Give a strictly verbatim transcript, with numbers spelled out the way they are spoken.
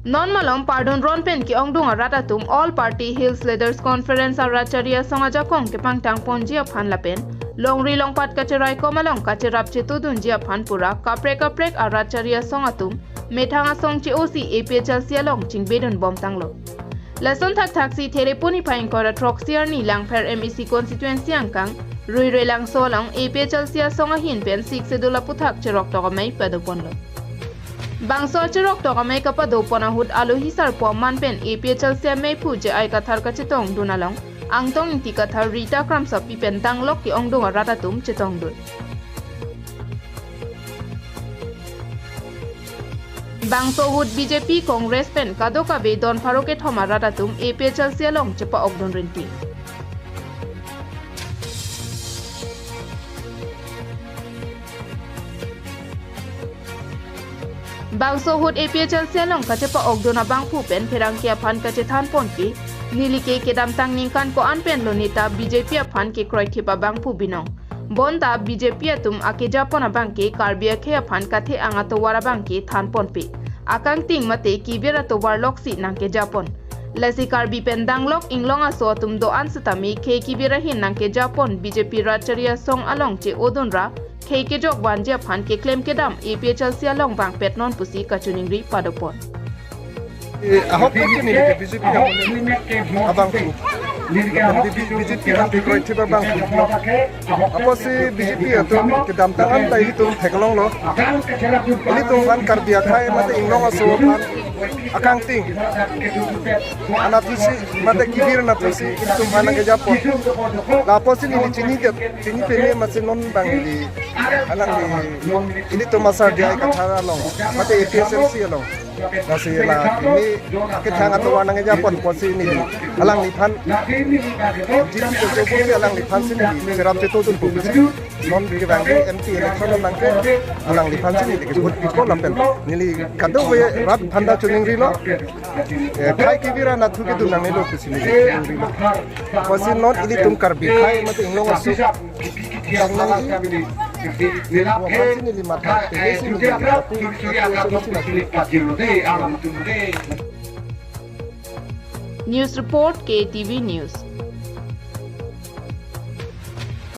Non malom pardun ron pen ke-ongdung arat atum All Party Hills Leaders Conference arat chari asong ajakong kepangtang ponji aphan lapen longri longpat kacherai kom along kacherap chetudunji aphan pura kaprek kaprek arat chari asong atum methang asong che-osi A P H L C along chingbedun bomtanglo. Lason thakthak si Therepuni phai ingkoi ra throksi arni Langpher M A C constituency angkang Ruirelangso along A P H L C asong ahin pen Sixth Schedule aputhak cheroktok amei padoponlo. Bangso cheroktok amei kapadopon ahut alohi sarpo aman pen A P H L C ameiphu J I Kathar kachetongdun along Angtong Ingti Kathar, Rita Kramsapi pen danglok ke-ongdung arat atum chetongdun. Bangso ahut B J P, Congress pen kadokave don pharo kethom arat atum A P H L C along chepa-okdun rinti. Bangso ahut A P H L C along kachepa-okdun abangphu pen pherangke aphan kachethan ponke, neli ke kedamtang ningkan ko-an pen lo neta B J P aphan kekroi thip abangphu binong. Bonta B J P atum akejapon abangke Karbi akhei aphan kathe-ang atovar abangke thanponpe. Akangting mate kivir atovar loksi nangkejapon. Lasi Karbi pen danglok inglong aso atum do-an setame khei kivir ahin nangkejapon B J P rat chari asong along che-odun ra khei kejok vanji aphan keklem kedam A P H L C along vangpet non pusi kachiningri padopon. Eh, ahok ke neli ke B J P abangphu. Lapen B J P aphan kekroi thip abangphu. Apotsi B J P atum kedamtang an ta ilitum theklonglo. Ilitum aphan Karbi akhei mate inglong aso aphan akangting anatthu si mate kivir anatthu si ilitum aphan nangkejapon. La apotsi neli chinidet, chini peme masi non bang neli alangli ilitum asar J I Kathar along mate A P H L C along. Lasi la neli kethang atovar nangkejapon apotsi neli alangliphan G P P alangliphan si neli cherap chetudunpo pusi. Non kevang M P election along ke alangliphan si neli ke vote pipo lapen neli kadokave rat aphan ta chiningrilo. Eh, khei kivir anatthu kedun nangnelo pusi neli chiningrilo. Apotsi non ilitum Karbi akhei mate inglong aso tang nangji aphan si neli matha, tele si neli matha. News report, K T V News.